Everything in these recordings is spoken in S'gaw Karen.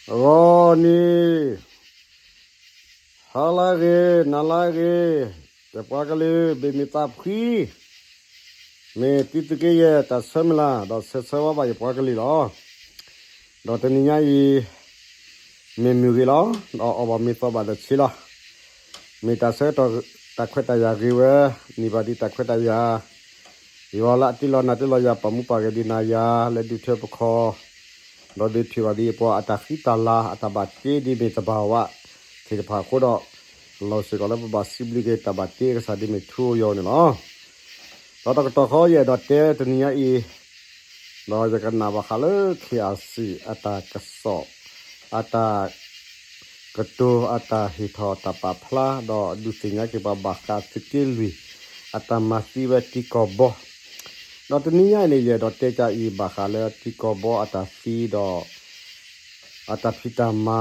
ဂီၤနံၤ, ဟါလၢအဂ့ၤ, နၤလၢအဂ့ၤ, ယပှၤကလုာ် ဘၣ်မုာ်သးဖှံ, မ့ၢ်တံသုးက့ယဲၢ် တၢ်ဆၢမုၢ်လၢ် ဒီးဆၢဆၢဝါဘၣ်ယပှၤကလုာ်လီၤ. ဒီးတနံၤညါအံၤ မ့ၢ်မုၢ်ဂ့ၤလီၤ, ဒီးအီၣ်ဘၣ်မ့ၤသီဘၣ်ဒီးဆံးလီၤ. မ့ၢ်တၢ်ဆၢကတီၢ် တၢ်ခွဲးတၢ်ယာ်ဂ့ၤဝဲ, နံၤဘၣ်ဒံးတၢ်ခွဲးတၢ်ယာ်, ယွၤလၢအတ့လီၤနၤတ့လီၤယၤ ပာ်မူပာ်ဂဲၤဒံးနၤယၤ လၢဒုးထၢပခီၣ်, ဒီးဒုးထံၣ်ဘၣ်ဒံးပှၤအတၢ်ဃံတၢ်လၤ အတၢ်ဘၣ်တ့ဒ်မ့ၢ်တဘၣ်ဝးသ့ၣ်တဖၣ်အဃိဒီး, လီၤစ့ၢ်ကီးလၢပဘၣ်စံးဘျုးက့ၤတၢ်ဘၣ်တ့အကစၢ်ဒ်မ့ၢ်ထူယိာ်န့ၣ်လီၤ. ဒီးတကတီၢ်ဃီ ယအဲၣ်ဒိးတဲတနံၤညါအံၤ, ဒီးယကနၣ်ဘၣ်ဃးလၢ ခ့ၣ်အစံၣ် အတၢ်ကစီၣ်, အတၢ်ကတိၤ, အတၢ်ဟ့ၣ်ထီၣ်တၢ်ပာ်ဖျါ, ဒီးဒုးသ့ၣ်ညါက့ၤပှၤဘၣ်ဃးသုးက့လွံၢ် အတၢ်မၤသံဝဲထံကီၢ်ဘီ, ဒီးတနံၤညါအံၤန့ၣ် ယအဲၣ်ဒိးတဲက့ၤအံၤဘၣ်ဃးလၢထံကီၢ်ဘီအတၢ်သံဒီး အတၢ်ဖံးတၢ်မၤ,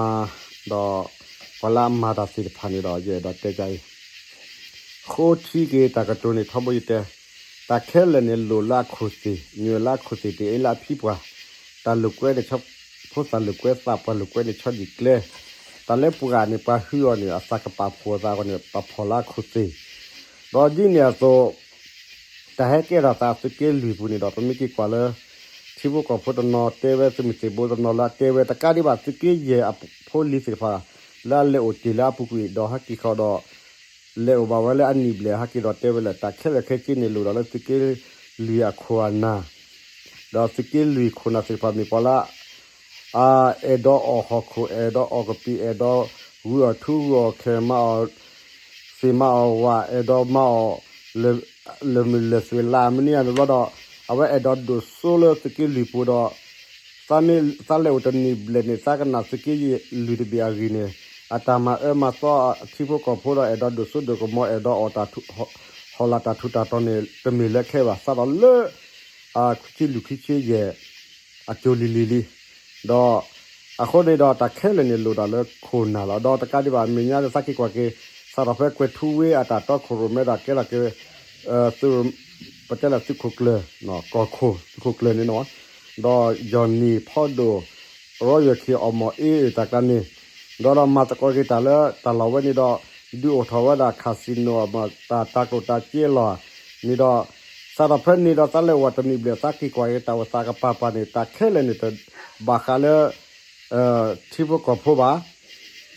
ဒီးပှၤလၢအမၤတၢ်သ့ၣ်တဖၣ်န့ၣ်ဒီး ယအဲၣ်ဒိးတဲက့ၤအံၤ, ဃိထံက့ၤတၢ်ကတိၤန့ၣ်ထီဘိယတဲ, တၢ်ခဲလၢာ်န့ၣ်လိၣ်လၢအခိၣ်သ့ၣ်, မ့ၢ်လၢအခိၣ်သ့ၣ်တအ့လၢအဖံပှၢ်, တၢ်လိာ်ကွဲန့ၣ်ဆီ, ဖိသၣ်လိာ်ကွဲသး, ပှၤလိာ်ကွဲန့ၣ်ဆီဒံၣ်ကျဲ, တၢ်လၢပှၤဂၤန့ၣ် ပှၤဟုအီၤန့ၣ် အသးကပာ်ဖှိၣ်အသးအဂီၢ်န့ၣ် ပာ်ဖှိၣ်လၢအခိၣ်သ့ၣ်, ဒီးဒ်န့ၣ်အသိး တၢ်ဟဲကဲထီၣ်သးသုးက့လွံၢ်ပူၤန့ၣ်ဒီး ပမ့ၢ်က့ၤကွၢ်လၢ ထံဖိကီၢ်ဖိတနီၤတဲဝဲ, သုးမုၢ်သံၣ်ဘိတနီၤလၢအတဲဝဲတကးဒံးဘၣ် သုးက့ယဲၢ်အဖိလံၤသ့ၣ်တဖၣ် လၢအလဲၤအိၣ်တ့ၢ်လၢအပူၤကွံာ်ဒီးဟဲက့ၤဃီဒီး လဲၤအိၣ်ဘၣ်ဝဲလၢအနံၣ်ဘျဲၣ် ဟဲက့ၤဒီးတဲဝဲလၢ တၢ်ခဲလၢာ်ခဲဆ့န့ၣ်လိၣ်ဒီးလၢသုးက့လွံၢ်အခိၣ်အနၢ်, ဒီးသုးက့လွံၢ်ခိၣ်နၢ်သ့ၣ်တဖၣ်မ့ၢ်ပှၤလၢ အဲၣ်ဒိးအီၣ်ဟီၣ်ခိၣ်, အဲၣ်ဒိးအီၣ်ကပံာ်, အဲၣ်ဒိးဂုာ်အီၣ်ထူဂုာ်အီၣ်ခဲ, မၤအီၣ်သ့ၣ်မၤအီၣ်ဝၣ်, အဲၣ်ဒိးမၤအီၣ် လၢၢ်မုာ်လၢၢ်သွဲၣ်လၢ်မနုၤအန့ၣ်ဘျီဒီး အဝဲအဲၣ်ဒိးဒိၣ်စိလၢသုးက့လွံၢ်ပူၤဒီး သးမ့ၢ်သးလဲၤအိၣ်တနံၣ်ဘျဲၣ်န့ၣ် သးကနၣ်သုးက့လွံၢ်တဘ့ၣ်အဂ့ၢ်န့ၣ် အတၢ်မၤအၢမၤသီထံဖိကီၢ်ဖိဒီး အဲၣ်ဒိးဒိၣ်စိဒိၣ်ကမီၤ, အဲၣ်ဒိးအီၣ်တၢ် ဟီၣ်လာ်တၢ်ထူးတၢ်တီၤန့ၣ် တမ့ၢ်လၢခဲဘၣ်. စးထီၣ်လၢ ခွံဆံလွံၢ်ခွံဆံယဲၢ် အစိၤလံၤလံၤလံ, ဒီးအဃိန့ၣ်ဒီး တၢ်ခဲလၢာ်န့ၣ်လိၣ်ဒၣ်လၢခိၣ်နၢ်လီၤ. ဒီးတကးဒံးဘၣ် မဲာ်ညါဒီးသးက့ၤကွၢ်က့ၤ စးထီၣ်ဖဲကွဲၤထူဝ့အတၢ်တီခိၣ်ရိၣ်မဲဒီးကဲထီၣ်က့ၤ သုး, ပတဲလၢသုးခိၣ်ကျၢၢ်, ကီၢ်ခိၣ်, သုးခိၣ်ကျၢၢ်န့ၣ်နီၤ, ဒီးယီၢ်နံၣ်ဖီဒိၣ်, ရီယီၢ်ခံ အီၣ်မီၣ်အ့အတၢ်ကျါန့ၣ်, ဒီးဒီးမၤသကိးက့ၤတၢ်လၢတၢ်လီၢ်ဝဲန့ၣ်ဒီး ဒုးအိၣ်ထီၣ်ဝဲဒၣ် casino မ့ၢ်တၢ်တၤကျိၣ်တၤစ့လီၢ်န့ၣ်ဒီး စးထီၣ်ဖဲန့ၣ်ဒီးသးလဲၤဝဲတနံၣ်ဘျဲၣ် သးက့ၤကွၢ်က့ၤတၢ်အိၣ်သးကပၤပၤန့ၣ် တၢ်ခဲလၢာ်န့ၣ်တဘၣ်ဃးလၢ ထံဖိကီၢ်ဖိဘၣ်.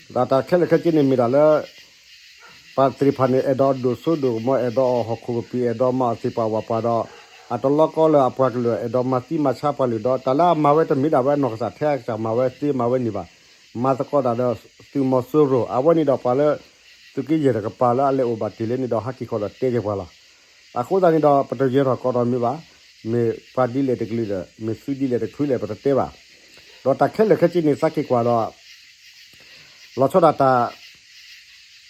ဒီးတၢ်ခဲလၢာ်ခဲဆ့န့ၣ်မ့ၢ်ဒၣ်လၢ ပှၤသ့ၣ်တဖၣ်န့ၣ် အဲၣ်ဒိးဒိၣ်စိဒိၣ်ကမီၤ, အဲၣ်ဒိးအီၣ်ဟီၣ်ခိၣ်ကပံာ်, အဲၣ်ဒိးမၤအီၣ်သ့ၣ်ပှၢ်ဝၣ်ပှၢ်ဒီး အတလီၤကီလၢအပှၤကလုာ် အဲၣ်ဒိးမၤသံမၤဆါပှၤကလုာ်ဒီး တၢ်လၢအမၤဝဲတမ့ၢ်ဒၣ်ဝဲနီၢ်ကစၢ်ထဲအကစၢ် မၤဝဲသ့မၤဝဲန့ၣ်ဘၣ်. မၤသကိးတၢ်ဒီးသုးမီၤစိရိၤ အဝဲန့ၣ်ဒီးပှၤလၢ သုးက့ယဲၢ်တကပၤလၢအလဲၤအိၣ်ဘၣ်တ့ၢ်လံန့ၣ်ဒီးဟးက့ၤဃီဒီးတဲက့ၤပှၤလီၤ. အဃိသတးန့ၣ်ဒီး ပတယၢၤထီၣ်ကီးထီၣ်မ့ၢ်ဘၣ်, မ့ၢ်ပှၤဒ်လဲၣ်တကလုာ်ဒီး မ့ၢ်သုးဒ်လဲၣ်တကလုာ်လဲၣ် ပတတဲဘၣ်. ဒီးတၢ်ခဲလၢာ်ခဲဆ့န့ၣ် သးက့ၤကွၢ်ဒီး လီၤဆီဒၣ်တၢ်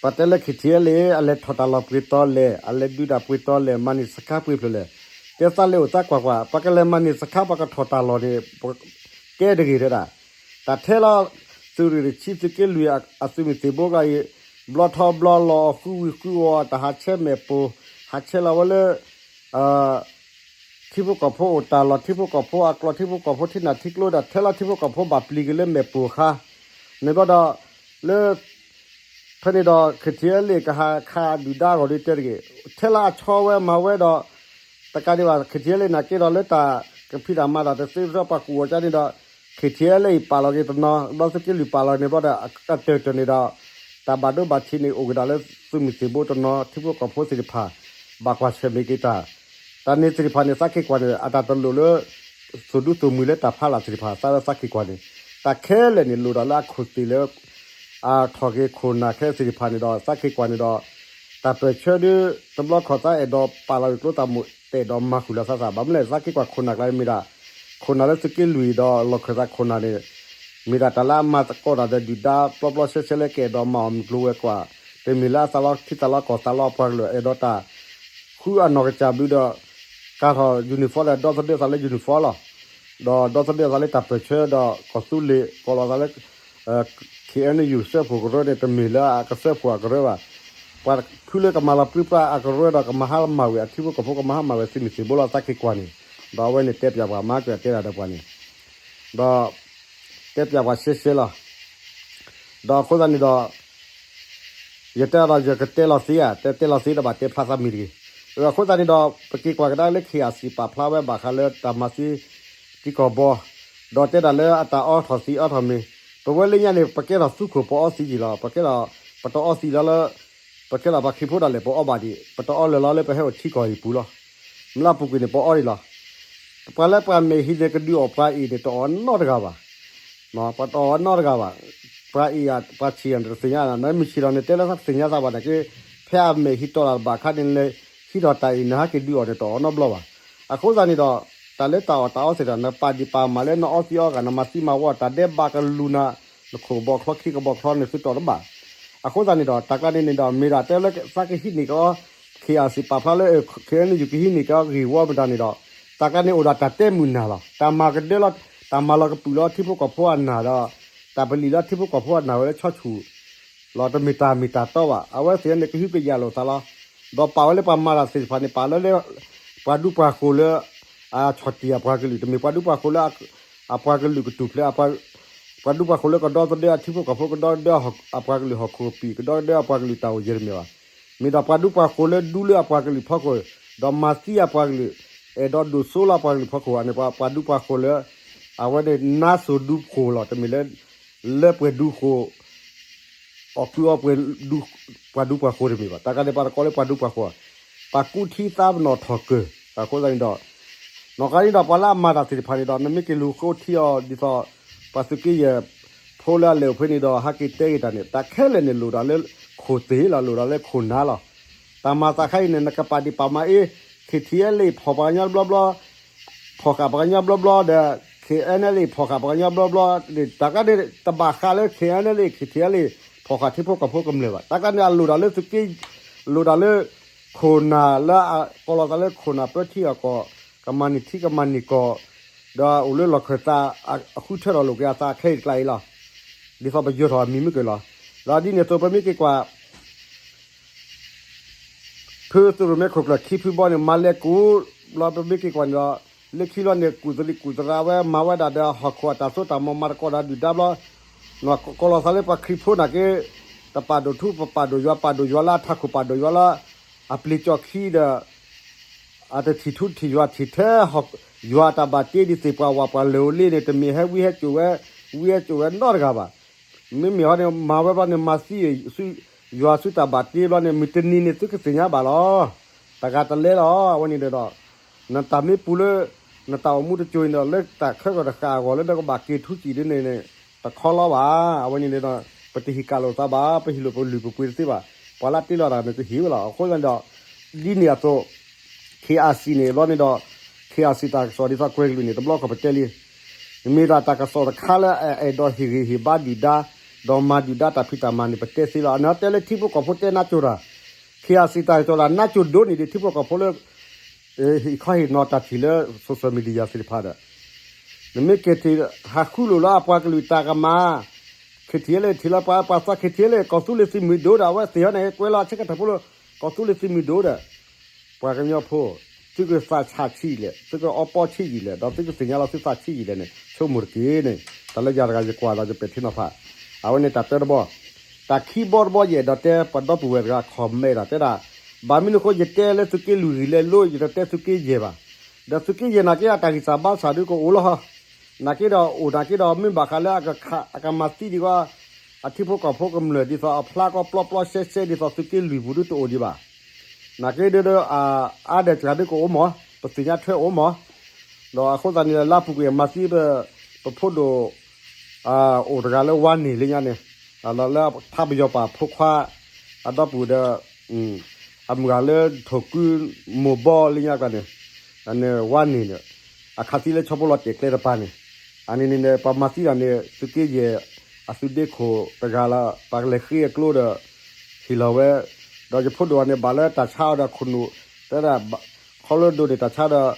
ပတဲလၢ KTLA အလဲၤထီၣ်တၢ်လီၢ်ပှဲၤတီလဲၣ်, အလဲၤဒုးတၢ်ပှဲၤတီလဲၣ်, မၤန့ၢ်စခါပှဲၤဖျၢၣ်လဲၣ်, တဲသးလဲၤအိၣ်သးကွၢ်ကွၢ်, ပှၤကလဲၤမၤန့ၢ်စခါ ပှၤကထီၣ်တၢ်လီၢ်န့ၣ် ကဲတဂ့ၤတဲဒၣ်. တၢ်ထဲလီၤ သုးရ့ၣ်တဆံ သုးက့လွံၢ်အသုးမုၢ်သံၣ်ဘိကျါအံၤ ဘျီထီဘျီလီၤ ဃုဝံၤဃုဝီၤ တၢ်ဟးဆဲမဲာ်ပိၢ်, ဟးဆဲလီၤဝဲလၢ ထံဖိကီၢ်ဖိအိၣ်တၢ်လီၢ် ထံဖိကီၢ်ဖိအကျိာ် ထံဖိကီၢ်ဖိထံနၢ်ထံကျိဒီး ထဲလီၤထံဖိကီၢ်ဖိဘၣ်ပျံၤက့ၤလၢမဲာ်ပိၢ်အခါ န့ၣ်ဘျီဒီး လၢ ဖဲန့ၣ်ဒီး KTLA ကဟးခးဒုၣ်ဒါအဂီၢ်ဒ်တဲတဂ့ၤ, ထဲလီၤအဆီဝဲမၤဝဲဒီး တကးဒံးဘၣ် KTLA န့ၣ်က့ဒီးလၢတၢ်ကဖံးတၢ်မၤတၢ်တသ့တဘျီ ပှၤကူၣ်အီၤကန့ၣ်ဒီး KTLA အံၤပာ်လီၤက့ၤတနီၤ ဘျီသုးက့လွံၢ်ပာ်လီၤန့ၣ်ဘျီဒီး အတၢၢ်တၢၢ်န့ၣ်ဒီး တၢ်ဘၣ်ဒိဘၣ်ထံးန့ၣ် အိၣ်က့ၤဒၣ်လၢသုးမုၢ်သံၣ်ဘိတနီၤ ထံဖိကီၢ်ဖိသ့ၣ်တဖၣ် ဘၣ်ကွၢ်ဆၢၣ်မဲာ်က့ၤတၢ် တၢ်န့ၣ်သ့ၣ်တဖၣ်န့ၣ် သးက့ၤကွၢ်န့ၣ် အတၢ်တလိၣ်လၢ သိၣ်ဒူသိၣ်မှံၤလၢတၢ်ဖးလၢ်သ့ၣ်တဖၣ် သးလၢသးက့ၤကွၢ်န့ၣ် တၢ်ခဲလၢာ်န့ၣ် လိၣ်ဒၣ်လၢအခိၣ်သ့ၣ်လၢ အထီၣ်က့ၤခိၣ်နၢ်ခဲသ့ၣ်တဖၣ်န့ၣ်ဒီး သးက့ၤကွၢ်န့ၣ်ဒီး တၢ်ပၢၢ်ဆၢဒ် တဘျီခီၣ်သးအဲၣ်ဒိးပာ်လီၤက့ၤကျိသးမူး တအဲၣ်ဒိးမၤဃုာ်လီၤသးသး ဘၣ်မနုၤလဲၣ် သးက့ၤကွၢ်ခိၣ်နၢ်ကျါမ့ၢ်ဒၣ် ခိၣ်နၢ်လၢသုးက့လွံၢ်ဒီးလီၢ်ခၢၣ်သးခိၣ်နၢ်န့ၣ် မ့ၢ်ဒၣ်တၢ်လၢအမၤသကိးတၢ်ဒီးဒုၣ်ဒါပျီပျီရှဲရှဲလၢကအဲၣ်ဒိးမၤအီၣ်မုၢ်ကျိၤဝဲၤကွာ် တမ့ၢ်လၢအသးလီထံသးလီကီၢ်သးလီအပှၤကလုာ်အဲၣ်ဒိးတၢ် ဃုအနီၢ်ကစၢ်ဘျုးဒီး ကၤထီၣ် uniform ဒီးဒီသဒၢသးလၢ uniform လီၤ. ဒီးဒီသဒၢသးလၢတၢ်ပၢၢ်ဆၢဒီးကီၢ်သူလ့ၤ ကိးလီၤသးလၢ KNU စၢဖှိၣ်ကရၢန့ၣ် တမ့ၢ်လၢအကစၢဖှိၣ်အကရၢဘၣ်. ပှၤဖုလၢကမၤလီၤပြံပြါအကရၢဒီးကမၤဟါမၢ်ဝဲ အထံဖိကီၢ်ဖိကမၤဟါမၢ်ဝဲ သုးမုၢ်သံၣ်ဘိလီၤ သးက့ၤကွၢ်န့ၣ် ဒီးအဝဲန့ၣ်တဲပၠးပှၤမၤကွဲးတဲဒၣ်ဒီးပှၤန့ၣ် ဒီး တဲပၠးပှၤရှဲရှဲလီၤ. ဒီးအဃိသတးန့ၣ်ဒီး ယတဲဒီးယကတဲလီၤသ့ဧါ, တဲတဲလီၤသ့ဒီးဘၣ်တဲဖျါသးမံၤတဂ့ၤ. အဃိသတးန့ၣ်ဒီး ပက့ၤကွၢ်ကဒါလၢ ခ့ၣ်အၣ်စံၣ် ပာ်ဖျါဝဲဘၣ်ဃးလၢတၢ်မၤသံတံကီၢ်ဘီ, ဒီးတဲဒၣ်လၢအတၢ်အီထီၣ်သံးအီထီၣ်မ့ၤ, ပဝဲလၢညါန့ၣ် ပကဲထီၣ်သူခိၣ်ပအီသံးယံာ်လီၤ. ပကဲထီၣ် ပတအီသံးလီၤလၢ ပကဲထီၣ်ပှၤခရံာ်ဖိဒၣ်လဲာ် ပအီဘၣ်ဒံး, ပတအီလၢာ်လီၤလၢပဟဲအိၣ်ထံကီၢ်အံၤပူၤလီၤ. မ့ၢ်လၢအပူၤကွံာ်န့ၣ် ပအီဒံးလီၤ. ပှၤလၢပှၤမဲာ်ဟံးန့ၣ် ကဒုးအီၣ်ပှၤအံၤန့ၣ် တအီၣ်နီတဂၤဘၣ်. ပတအီၣ်နီတဂၤဘၣ်. ပှၤအံၤ ပှၤဆံးအီၤန့ၣ်တသ့ၣ်ညါ, နမ့ၢ်ဆံးဒီးန့ၣ် တဲလၢသးသ့ၣ်ညါသးဘၣ်န့ၣ်က့, ဖဲအမဲာ်ဟံးတီၢ်တၢ်တဘၣ်အခါန့ၣ် ဟံးထီၣ်တၢ်အံၤ နဟဲက့ၤဒုးအီၣ်န့ၣ် တအီၣ်နီတဘျီဘၣ်. အဃိသတးန့ၣ်ဒီး တၢ်လၢတၢ်အီၣ်တၢ်အီသ့ၣ်တဖၣ် နပာ်ဒံးပာ်မၤလၢနအီသံးအီဂၤ နမၤသံမၤဝီ တၢ်ဒဲးဘးကလူၤနၤ, နခိၣ်ကဘီချီခံကဘီချီန့ၣ် သုတီၢ်တဘၣ်. အဃိသတးန့ၣ်ဒီး တၢ်ကျါန့ၣ်န့ၣ်ဒီး မ့ၢ်ဒၣ်တဲလၢသးကဟံးန့ၢ်က့ၤအီၤ, ခ့ၣ်အၣ်စံၣ် ပာ်ဖျါလၢ ခ့ၣ်အဲၣ်ယူၣ် ကဟံးန့ၢ်က့ၤအီၤဂ့ၢ်ဝီမတၤန့ၣ်ဒီး တၢ်ကျါန့ၣ်အိၣ်ဒီးတၢ်တဲမုာ်နၢ်လီၤ. တၢ်မၤကဒၢလီၤ, တၢ်မၤလီၤကပုာ်လီၤထံဖိကီၢ်ဖိအနၢ်ဒီး တၢ်ပလံာ်လၢထံဖိကီၢ်ဖိအနၢ်ဝဲလၢဆီဆူၣ် လီၤ. တမ့ၢ်တၢ်မ့ၢ်တၢ်တီဘၣ်. အဝဲသ့ၣ်န့ၣ် ကဟုကယာ်လိာ်သးလီၤ. ဒီးပာ်ဝဲလၢပှၤမၤတၢ်သ့ၣ်တဖၣ်န့ၣ် ပာ်လၢလၢ ပှၤဒူပှၤဃိၤလၢ အဆီၣ်တံၢ်အပှၤကလုာ်, တမ့ၢ်ပှၤဒူပှၤဃိၤလၢ အပှၤကလုာ်ကတူၢ်ဖျဲး, ပှၤဒူပှၤဃိၤလၢကဒီသဒၢအထံဖိကီၢ်ဖိ, ကဒီသဒၢအပှၤကလုာ်ဟီၣ်ခိၣ်ပံာ်, ကဒီသဒၢအပှၤကလုာ်တၢ်အိၣ်ယဲၢ်တမ့ၢ်ဘၣ်. မ့ၢ်ဒၣ်ပှၤဒူပှၤဃိၤလၢဒူလၢအပှၤကလုာ်ဖီခိၣ်, ဒီးမၤသံအပှၤကလုာ်, အဲၣ်ဒိးဒိၣ်စိလၢအပှၤကလုာ်ဖီခိၣ်န့ၣ် ပှၤဒူပှၤဃိၤလၢ အဝဲန့ၣ် နါစိၤဒူဃိၤလီၤ. တမ့ၢ်လၢ လၢပှဲၤဒူဃိၤ အီၣ်ကုအီပှဲၤ ပှၤဒူပှၤဃိၤတမ့ၢ်ဘၣ်. တၢ်ကါန့ၣ် ပှၤတကိးလၢပှၤဒူပှၤဃိၤ, ပှၤကူထံသးပနီၣ်ထီၣ်ကၢၢ်. အဃိသတးန့ၣ်ဒီး နီၢ်ကါန့ၣ်ဒီး ပှၤလၢအမၤတၢ်သ့ၣ်တဖၣ်န့ၣ်ဒီး နမ့ၢ်က့ၤလူၤဃိထံအီၤဒ်သိး ပှၤသုးက့ယဲၢ်ဖိလၢအလဲၤအိၣ်ဖဲန့ၣ်ဒီး ဟဲက့ၤတဲက့ၤတၢ်န့ၣ် တၢ်ခဲလၢာ်န့ၣ် လိၣ်ဒၣ်လၢခိၣ်သ့ၣ်လီၤ, လိၣ်ဒၣ်လၢခိၣ်နၢ်လီၤ. တၢ်မၤသးခါအံၤန့ၣ် နကပာ်ဒံးပာ်မၤအ့ ခ့ၣ်ထံၣ်အဲလ့ၣ် ဖီၣ်ပှၤကညီဘျီဘျီ ဖီၣ်ဃာ်ပှၤကညီဘျီဘျီဒီး ခ့ၣ်အဲၣ်နဲလ့ၣ် ဖီၣ်ဃာ်ပှၤကညီဘျီဘျီန့ၣ် တၢ်ကါန့ၣ် တဘၣ်ဃးလၢ ခ့ၣ်အဲၣ်နဲလ့ၣ် ခ့ၣ်ထံၣ်အဲလ့ၣ် ဖီၣ်ဃာ်ထံဖိကီၢ်ဖိကမျၢၢ်ဘၣ်. တၢ်ကါန့ၣ် အလိၣ်ဒၣ်လၢသုးက့, လိၣ်ဒၣ်လၢ ခိၣ်နၢ်လၢအကိးလီၤသးလၢခိၣ်နၢ်ပၢထံအကီၢ်, ကမၤန့ၢ်ထံကမၤန့ၢ်ကီၢ်, ဒီးအိၣ်လၢလီၢ်ခၢၣ်သး အဃုထၢထီၣ်လိာ်က့ၤအသးခဲအံၤတကျါအံၤလီၤ. ဒ်သိးပယၢၤထီၣ်အမံၤမ့ၢ်က့ၤလီၤ. ဒီးဒ်န့ၣ်အသိး ပမ့ၢ်က့ၤကွၢ် ဖုသုးရိၣ်မဲခိၣ်ကျၢၢ်ခံဖုဘီန့ၣ် မၤလဲၤကူးဘျီ ပမ့ၢ်က့ၤကွၢ်န့ၣ်ဒီး လၢခံလီၤန့ၣ် ကူၣ်သရံးကူၣ်သရးဝဲ မၤဝဲဒၣ်ဒီးဟီၣ်ခိၣ်အတၢ်စိတၢ်ကမီၤ မၤသကိးတၢ်ဒုၣ်ဒါဘျီ, ကိးလီၤသးလၢပှၤခရံာ်ဖိနာ်က့ တပာ်ဒိၣ်ထူ ပပာ်ဒိၣ်ယွၤ ပာ်ဒိၣ်ယွၤလၢအထးခိၣ် ပာ်ဒိၣ်ယွၤလၢ အပျ့ၤကၠီၣ်ခံဒီး အတထံၣ်ထူထံၣ်ယွၤထံၣ်ထဲ ယွၤတၢ်ဘၣ်တ့ဒ်သ့ၣ်ပှၢ်ဝၣ်ပှၢ်လၢၢ်အိၣ်လ့န့ၣ် တမ့ၢ်ဟဲဝံဟဲစိာ်ဝဲ, ဝံဟဲစိာ်ဝဲနီတဂၤဘၣ်. မ့မ့ၢ်ဟီန့ၣ် မၤဝဲဘျီန့ၣ် မၤသံ ယွၤဆူတၢ်ဘၣ်တ့ဘျီန့ၣ် မုၢ်တနံၤန့ၣ် သုကသ့ၣ်ညါဘၣ်လီၤ. တဂၤတလဲလီၤ. အဝဲန့ၣ်ဒီး နတၢ်မ့ၢ်ပူၤလၢ နတၢ်အိၣ်မူတစိၤန့ၣ်ဒီး လၢတၢ်ခဲကီၢ်တဃာ်အဂီၢ်လၢနကဘၣ်က့ၤထူစံၣ်ဒ်န့ၣ်န့ၣ် တခီလီၤဘၣ်. အဝဲန့ၣ်န့ၣ်ဒီး ပတဟ့ၣ်ကၣ်လိာ်သးဘၣ်, ပဟ့ၣ်လိာ်ပလုၢ်ပပှ့ၤတသ့ဘၣ်. ပှၤလၢတ့လီၤတၢ်န့ၣ် ကဟ့ၣ်ဝဲလီၤ. အဃိသတးန့ၣ်ဒီး ဒ်န့ၣ်အသိး ခ့ၣ်အၣ်စံၣ်န့ၣ် ဘျီန့ၣ်ဒီး ခ့ၣ်အၣ်စံၣ်တၢ်ကစီၣ်ဒ်သိးကွဲၤကလုာ်န့ၣ် တဘျီခီၣ်ပတဲလံ, မ့ၢ်ဒၣ်တၢ်ကစီၣ်တခါလၢအအဲၣ်ဒိးဟ့ၣ်ဂံၢ်ဟ့ၣ်ဘါဒုၣ်ဒါ, ဒီးမၤဒုၣ်ဒါတၢ်ဖံးတၢ်မၤန့ၣ် ပတဲသ့လီၤ. အန့ၣ်တဲလၢထံဖိကီၢ်ဖိတဲနါစိၤတၢ်, ခ့ၣ်အၣ်စံၣ်တၢ်ကစီၣ်တၢ်နါစိၤဒိၣ်န့ၣ်ဒီး ထံဖိကီၢ်ဖိလၢ ဟ့ၣ်ခီဟ့ၣ်နီၤတၢ်ထံၣ်လၢ social media သ့ၣ်တဖၣ်ဒီး နမ့ၢ်က့ၤထံၣ် ဟးဃုလိာ်လၢအပှၤကလုာ်တၢ်ကမၤ, ခ့ၣ်ထံၣ်အဲလ့ၣ်ထံၣ်လၢပှၤ ပှၤသးခ့ၣ်ထံၣ်အဲလ့ၣ် ကီၢ်သူလ့ၤသုးမုၢ်ဒိၣ်ဒီး အဝဲသ့ၣ်ဟီန့ၣ် ကွဲးလီၤဆၢကတီၢ်ဖိလၢ ကီၢ်သူလ့ၤသုးမုၢ်ဒိၣ်ဒီး ပှၤကညီဖိ သုကသးဆံးဆံးလဲၣ်, သုကအီပီဆံးယံာ်လဲၣ်, ဒီးသုကသ့ၣ်ညါလီၤသုသးဆံးယံာ်လဲၣ်န့ၣ် ဆိကမိၣ်တက့ၢ်န့ၣ်, တၢ်လၢယၤတဂၤယကွၢ်ဒီးယပဲာ်ထံနီၤဖး, အဝဲန့ၣ်တၢ်တၢတဘီ, တၢ်ခံဘီတဘီယအဲၣ်ဒိးတဲ ပှၤဒီပုၢ်ဝဲၢ်တဂၤ comment ဒီးတဲဒၣ်, ဘၣ်မနုၤအဃိယတဲလၢသုးက့လွံၢ်ဂံၢ်လဲၤလိ ယတတဲသုးက့ယဲၢ်ဘၣ်, ဒီးသုးက့ယဲၢ်နာ်က့အတၢ်ဂံၢ်စၢ်ဘါစၢ်ဒုကအိၣ်လီၤ နာ်က့ဒီးအိၣ်နာ်က့ဒီး မ့ၢ်ဘၣ်ဃးလၢအကမၤသံဒံးဝဲ အထံဖိကီၢ်ဖိကမျၢၢ်ဒ်သိးအဖျါကီပျီပျီရှဲရှဲဒ်သိးသုးက့လွံၢ်ပူၤဒုတအိၣ်ဒံးဘၣ်. နာ်က့ဒုဒီး အါဒဲးစှၤဒုကအိၣ်မး, ပသ့ၣ်ညါထွဲအိၣ်မး. ဒီးအဃိသတးန့ၣ် လါပူၤကွံာ်အမၤသံ ပဖိဒိၣ် အိၣ်တဂၤလၢဝါန့ၢ်လၢညါန့ၣ်, လၢဖးပယီၤပာ်ဖိခွါ အဒီပုၢ်ဒီး အမုၢ်ဂၤလၢထိၣ်ကုမိၢ်ဘီလၢညါကျါန့ၣ်, ဝါန့ၢ်န့ၣ်, အခးသံလၢဆီဖိလီၤတဲာ်ကျဲတပၤန့ၣ်, အန့ၣ်န့ၣ်န့ၣ် ပှၤမၤသံတၢ်န့ၣ် သုးက့ယဲၢ်အသုးဒ့ခိၣ်တဂၤလၢ ပှၤလဲၤဃ့အကျိဒီး ဟ့ၣ်လီၤဝဲ, ဒီးယဖိဒိၣ်အန့ၣ် ဘၣ်လၢတၢ်ဆါအီၤဒီးခိၣ်နူာ်, တဲဒၣ် ခီလၢဒိးန့ၢ်တၢ်ဆါဒီး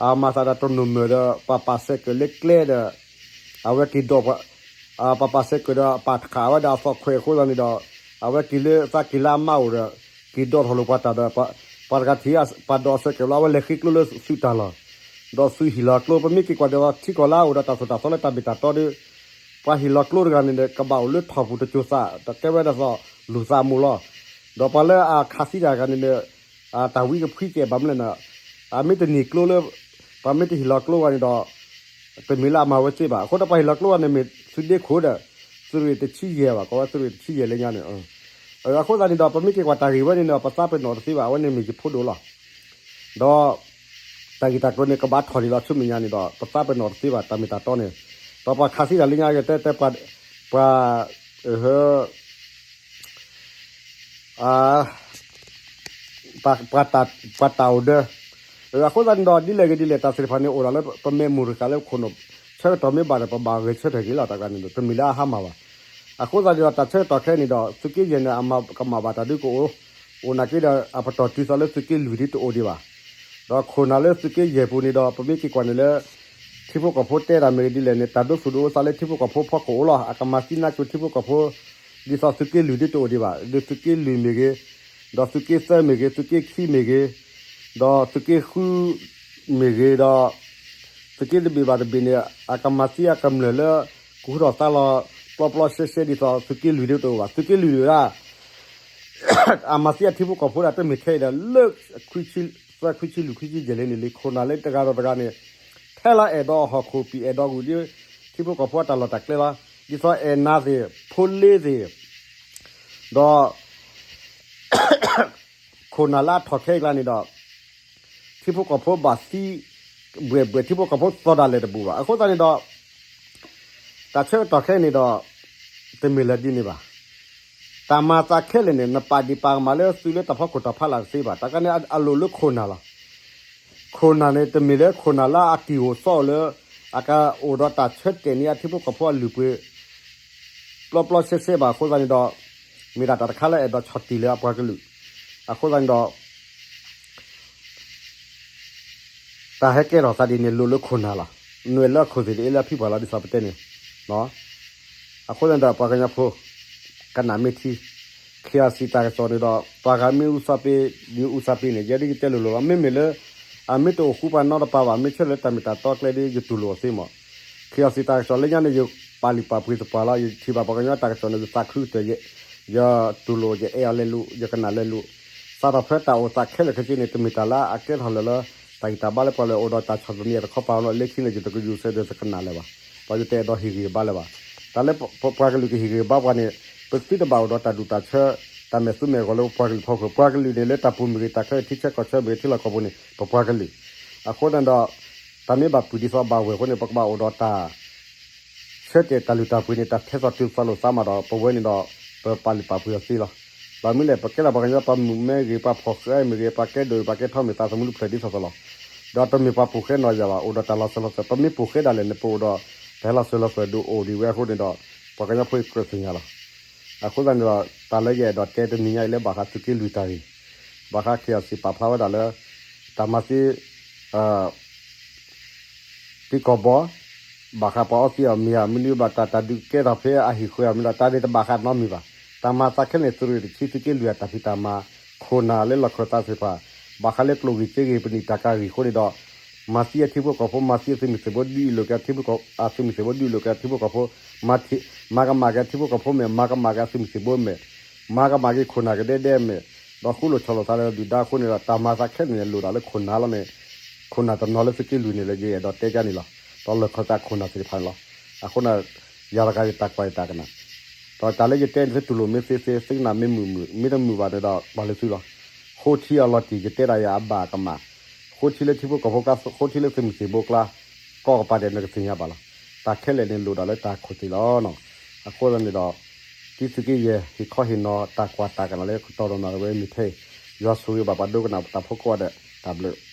အမၤသးဒီးတနီၢ်မၢၢ်ဒီး ပှၤပာ်စဲးကၢၣ်လၢကျဲဒီး အဝဲက့ၤဒိး ပှၤပာ်စဲးကၢၣ်ဒီး ပာ်တခးဝဲဒၣ်အသီၣ်ခွဲးအဃိသတးန့ၣ်ဒီး အဝဲက့ၤလၢသးက့ၤလၢအမါအိၣ်ဒီး က့ၤဒိးထီၣ်လိာ်ပှၤတၢ်ဒီး ပှၤတဂၤထံၣ် ပှၤဒိးအစဲးကၢၣ်လီၤ အဝဲလဲၤဃ့ကျိလၢသုးတၢ်လီၢ်, ဒီးသုးဟ့ၣ်လီၤကျိ ပမ့ၢ်က့ၤကွၢ်ဒီးထံကီၢ်လၢအအိၣ်ဒီးတၢ်သိၣ်တၢ်သီလၢတၢ်မ့ၢ်တၢ်တီဒီး ပှၤဟ့ၣ်လီၤကျိတဂၤန့ၣ်ဒီး ကဘၣ်အိၣ်လၢထီၣ်ပူၤတစိၤသး တကဲဝဲဒၣ်သိးလူၤသးအမိၢ်လီၤ. ဒီးပှၤလၢအခးသံတၢ်တဂၤန့ၣ်ဒီး တၢ်ဝံကဖှံကဲဘၣ်မနုၤလဲၣ်န့ၣ် အမ့ၢ်တန့ၢ်ကျိလၢ ပှၤမ့ၢ်တဟ့ၣ်လီၤကျိဘၣ်န့ၣ်ဒီး တမ့ၢ်လၢအမၤဝဲသ့ဘၣ်. အဃိဒီးပှၤဟ့ၣ်လီၤကျိဘၣ်န့ၣ်မ့ၢ်သုးဒ့ခိၣ်ဒီး သုးရ့ၣ်တဆံယဲၢ်ဘၣ် ကိးဝဲသုးရ့ၣ်တဆံယဲၢ်လၢညါန့ၣ် အဃိသတးန့ၣ်ဒီး ပမ့ၢ်က့ၤကွၢ်တၢ်ဂ့ၢ်ဝဲန့ၣ်ဒီး ပသးပ့ၤနီၣ်တသ့ဘၣ် အဝဲန့ၣ်မ့ၢ်ယဖိဒိၣ်လီၤ. ဒီး တၢ်ဂ့ၢ်တၢ်ကျိၤန့ၣ် ကဘၣ်ထီၣ်ဒံးလီၤ ဆူမဲာ်ညါန့ၣ်ဒီး ပသးပ့ၤနီၣ်တသ့ဘၣ် တၢ်မ့ၢ်တၢ်တီန့ၣ် ဒီးပှၤခးသံတၢ်လၢညါကတဲတဲ ပှၤ ပှၤ ပှၤ ပှၤတၢ်အိၣ်ဒၢ အဃိသတးန့ၣ်ဒီး ဒ်လဲၣ်ဂ့ၤဒ်လဲၣ် တၢ်သ့ၣ်တဖၣ်န့ၣ် အိၣ်ဒၣ်လၢပမဲာ်မူၢ်တဃာ်လၢခိၣ်နူာ် ဆၢကတီၢ်မ့ၢ်ဘၣ်ဒီး ပဘၣ်ဂဲၤဆၢထၢၣ်က့ၤလီၤ တၢ်ကျါန့ၣ်ဒီး တမ့ၢ်လၢအဟါမၢ်ဘၣ်. အဃိသတးန့ၣ်ဒီး တၢ်ဆၢကတီၢ်ခဲအံၤန့ၣ်ဒီး သုးက့ယဲၢ်န့ၣ် အမၤကမၣ်ဘၣ်တၢ်ဒုးကအိၣ်, အိၣ်နာ်က့ဒီး အပတီၢ်တုၤသးလၢသုးက့လွံၢ်ဒ်တအိၣ်ဒံးဘၣ်. ဒီးခိၣ်နၢ်လၢသုးက့ယဲၢ်ပူၤန့ၣ်ဒီး ပမ့ၢ်က့ၤကွၢ်န့ၣ်လၢ ထံဖိကီၢ်ဖိတဲတၢ်မ့ၢ်ဂ့ၤဒ်လဲၣ်န့ၣ် တၢ်ဒိသူၣ်ဒိသးလၢထံဖိကီၢ်ဖိဖီခိၣ်အိၣ်လီၤ. အကမၤသံနါစိၤထံဖိကီၢ်ဖိ ဒ်သိးသုးက့လွံၢ်ဒ်တအိၣ်ဒံးဘၣ်. ဒီးသုးက့လွံၢ်မ့ၢ်ဂ့ၤ, ဒီးသုးက့သၢမ့ၢ်ဂ့ၤ, သုးက့ခံမ့ၢ်ဂ့ၤ, ဒီးသုးက့ဃု မ့ၢ်ဂ့ၤဒီး သုးက့တဘ့ၣ်ဘၣ်တဘ့ၣ်န့ၣ် အကမၤသံအကမျၢၢ်လၢ ကဟူထီၣ်သါလီၤ ပျီပျီရှဲရှဲဒ်သိးသုးက့လွံၢ်ဒ်တအိၣ်ဘၣ်. သုးက့လွံၢ်ဝဲဒၣ် အမၤသံအထံဖိကီၢ်ဖိဒၣ်တမ့ၢ်ခဲအံၤဒီး လၢ သၢခွံဆံလွံၢ်ခွံဆံယဲၢ်လံန့ၣ်လံ ခိၣ်နၢ်လၢတဂၤဒီးတဂၤန့ၣ် ထဲလၢအဲၣ်ဒိးအဟီၣ်ခိၣ်ပံၤ အဲၣ်ဒိးဂုာ်ဒ် ထံဖိကီၢ်ဖိအတၢ်လီၢ်တၢ်ကျဲလီၤ. ဒ်သိးအဲၣ်နၤသ့ၣ် ဖိလ့သ့ၣ် ဒီး ခိၣ်နၢ်လၢအထီၣ်ခဲအံၤကျါန့ၣ်ဒီး ထံဖိကီၢ်ဖိဘၣ်သံ ဘှဲၣ်ဘှဲၣ် ထံဖိကီၢ်ဖိသီၣ်ဒၣ်လဲာ်တဘူၣ်ဘၣ်. အဃိသတးန့ၣ်ဒီး တၢ်ဆၢကတီၢ်ခဲအံၤန့ၣ်ဒီး တမ့ၢ်လၢဒ်န့ၣ်ဘၣ်. တၢ်မၤသးခဲလၢာ်န့ၣ် နပာ်ဒံးပာ်ကမၣ်လၢသုးလၢတၢ်ဖီခိၣ်တၢ်ဖီလာ်တသ့ဘၣ်. တၢ်ကျါန့ၣ် အလိၣ်လၢခိၣ်နၢ်လီၤ. ခိၣ်နၢ်န့ၣ် တမ့ၢ်လၢခိၣ်နၢ်လၢအကံၢ်အိၣ်သီအိၣ်လၢ အကအိၣ်ဒီးတၢ်ဆၢတဲာ်န့ၢ်အထံဖိကီၢ်ဖိအလုၢ်အပှ့ၤ ပျီပျီရှဲရှဲဘၣ်အဃိသတးန့ၣ်ဒီး မ့ၢ်ဒၣ်တၢ်တခါလၢအဲၣ်ဒိးဆီၣ်တံၢ်လၢအပှၤကလုာ် အဃိသတးန့ၣ်ဒီး တၢ်ဟဲကဲထီၣ်သးဒ်န့ၣ် လိၣ်လၢခိၣ်နၢ်လီၤ. နွဲၣ်လၢအခိၣ်သ့ၣ်တအ့လၢအဖံပှၢ်လီၤ ဒ်သိးပတဲန့ၣ် အဃိသတးန့ၣ်ဒီး ပှၤကညီဖိ ကနၣ်မ့ၢ်ထံ ခ့အီၣ်စံၣ် တၢ်ကစီၣ်န့ၣ်ဒီး ပှၤဂၤမ့ၢ်အူသီပ့ ယအူသီပ့န့ၣ် ယဲဒၣ်ယတဲလိၤလိၤလီၤ. မ့မ့ၢ်လၢ အမ့ၢ်တအိၣ်ဃူပှၤနီတပၤဘၣ် မ့ၢ်ဆၢလၢတၢ်မ့ၢ်တၢ်တီကျဲဒီး ယတူၢ်လိာ်အီၤသ့မး. ခ့အီၣ်စံၣ် တၢ်ကစီၣ်လၢညါန့ၣ် ယပာ်လုၢ်ပာ်ပှ့ၤသပှၢ်လီၤ. ယထံၣ်ဘၣ်ပှၤကညီတၢ်ကစီၣ်န့ၣ် ယသးခုကတၢၢ် ယတူၢ်လိာ် ယအဲၣ်အီၤလဲၤလိာ် ယကနၣ်လဲၤလိာ် စးထီၣ်ဖဲတၢ်အိၣ်သးခဲလၢာ်ခဲဆ့န့ၣ် တမ့ၢ်တၢ်လၢအကဲထီၣ်လၢၤလၢ တၢ်ဂံၢ်တၢ်ဘါလၢပှၤလၢအိၣ်ဒီးတၢ်ဆီၣ်သနံးအတခီပၤနီၤ လၢခံန့ၣ် ယတကယူၤဆၢဒီးတကနၣ်လၢၤဘၣ်. ဒီးယတအဲၣ်ဒိးဟ့ၣ်ဂံၢ်ဟ့ၣ်ဘါလၢၤဘၣ်. တၢ်လၢပပှၤကလုာ်ကဟ့ၣ်ဂံၢ်ဟ့ၣ်ဘါပှၤန့ၣ် ပသုတဘၣ်အိၣ်ဒီးတၢ်ဒူၣ်တၢ်ဆၢ တၢ်မဲာ်သူမဲာ်ဂီၤလၢပပှၤကလုာ်ဖီခိၣ် ပှၤကလုာ်န့ၣ် လၢတၢ်ပူၤမ့ၢ်ဂ့ၤ တၢ်ခဲလၢာ်ထံဆၢကီၢ်ဆၢမ့ၢ်ဂ့ၤ ထံလီၢ်ကီၢ်ပူၤန့ၣ် ပပှၤကလုာ် အဃိန့ၣ်ဒီး တၢ်မ့ၢ်ဘၣ်ပုၢ်ဒ်သိးဘၣ်ဝဲၢ်အဃိန့ၣ် ပကဘၣ်အိၣ်ဒီးတၢ် ဆၢတဲာ်တၢ်လုၢ်တၢ်ပှ့ၤန့ၣ် တၢ်ထဲသိးတုၤသးလိာ်သးမးဒီး ပဝဲန့ၣ်ဒီး ပပာ်လုၢ်ပာ်ပှ့ၤအီၤသ့လီၤ. ဘၣ်မနုၤလဲၣ် ပကဲလီၤပှၤကညီ ပှၤမုၣ်မဲဂ့ၤ ပှၤဖှီၣ်ဃဲမ့ၢ်ဂ့ၤ ပှၤကဲဒိၣ် ပှၤကဲထီမ့ၢ်သးသမူတဖျၢၣ်ဒ်သိးသိးလီၤ. ဒီးတမ့ၢ်ပှၤပိာ်ဃဲနီၢ်ယၤဘၣ် အိၣ်ဒီးတၢ်လီၤစၢၤလီၤသွဲၣ် ပမ့ၢ်ပိာ်ဃဲဒၣ်လဲာ်န့ၣ် ပအိၣ်ဒီးတၢ်လီၤစၢၤလီၤသွဲၣ်ဒိၣ်အိၣ်ဒံးဝဲအဃိန့ၣ်ဒီး ပှၤကညီဖိအံၤကြၢးသ့ၣ်ညါလီၤ. အဃိသတးန့ၣ်ဒီး တၢ်လၢယအဲၣ်ဒိးတဲတနံၤညါအံၤလၢဘၣ်ဃးသုးက့လွံၢ်တၢ်ဂ့ၢ် ဘၣ်ဃး ခ့အီၣ်စံၣ် ပာ်ဖျါဝဲဒၣ်လၢ တၢ်မၤသံ သံကီၢ်ဘီ ဘၣ်ဃးပှၤအီသံးအီၣ်မ့ၤဧါ မနုၤဘၣ်တၢ်တၢ်ဒုးကဲထီၣ်ဖဲအဟံၣ်ဃုာ်ဧါ မ့ၢ်ဒီးတၢ်န့ၣ်တဘၣ်ဃးနီတမံၤဘၣ်. တၢ်မၤသးခဲလၢာ်န့ၣ် သုးရ့ၣ်တဆံ သုးက့လွံၢ်အတၢ်ဖံးတၢ်မၤ ခိၣ်နၢ်လၢလီၢ်ခၢၣ်သးသ့ၣ်တဖၣ် ဘၣ်ဃးလၢကျိၣ်ဂ့ၢ်စ့ဂ့ၢ် ပနံာ်တၢ်ကၤဂ့ၢ်အဃိန့ၣ်ဒီး မၤသံအထံဖိကီၢ်ဖိ မၤသံအသုးမုၢ်သံၣ်ဘိ ဒုးအံၣ်လိာ်က့ၤအထံဖိကီၢ် အသုးမုၢ်သံၣ်ဘိ ဒုးအံၣ်လိာ်က့ၤအထံဖိကီၢ်ဖိ မၤကမၣ်က့ၤအထံဖိကီၢ်ဖိမဲာ် မၤကမၣ်က့ၤအသုးမုၢ်သံၣ်ဘိမဲာ် မၤကမၣ်က့ၤခိၣ်နၢ်ကဒဲဒဲမဲာ် ဒီးဃူလိာ်ဆီၣ်လိာ်သးဒီးဒုၣ်ဒါအဃိန့ၣ်ဒီး တၢ်မၤသးခဲလၢာ်န့ၣ် လိၣ်ဒၣ်လၢခိၣ်နၢ်လီၤန့ၣ် ခိၣ်နၢ်တနီၤလၢသုးက့လွံၢ်န့ၣ်လၢယအဲၣ်ဒိးတဲကါန့ၣ်လီၤ. ဒီးလီၢ်ခၢၣ်သးခိၣ်နၢ်သ့ၣ်တဖၣ်န့ၣ်လီၤ. အဃိန့ၣ် ယၤတဂၤယတၢ်ကွၢ်ယတၢ်ကနၣ် ဒီးတၢ်လၢယတဲန့ၣ် သုတူၢ်လိာ်မ့ၢ်သ့သ့ သုကနၣ်မ့ၢ်မုာ်မုာ် မ့ၢ်တမုာ်ဘၣ်န့ၣ်ဒီး ပှၤလၢသုလီၤ. ဃိထံအလီၤတံၢ် ယတဲဒၣ်ယၤအဘၣ်အကမၣ် ဃိထံလၢထံဖိကီၢ်ဖိကျါ ဃိထံလၢသုးမုၢ်သံၣ်ဘိကျါ ကိးကပၤဒဲးနကသ့ၣ်ညါဘၣ်လီၤ. တၢ်ခဲလၢာ်န့ၣ်လိၣ်ဒၣ်လၢတၢ်ခိၣ်သ့ၣ်လီၤ. အဃိသတးန့ၣ်ဒီး တံသုးက့ယဲၢ်ဟ့ၣ်ခီဟ့ၣ်နီၤ တၢ်ကွၢ်တၢ်ကနၣ်လၢကတီၢ်ဒီးနီၢ်ဝဲမ့ၢ်ထဲအံၤ ယွၤဆိၣ်ဂ့ၤဘၣ်ပှၤဒိကနၣ်တၢ်ဖိကိးဂၤဒဲး တၢ်ဘျုး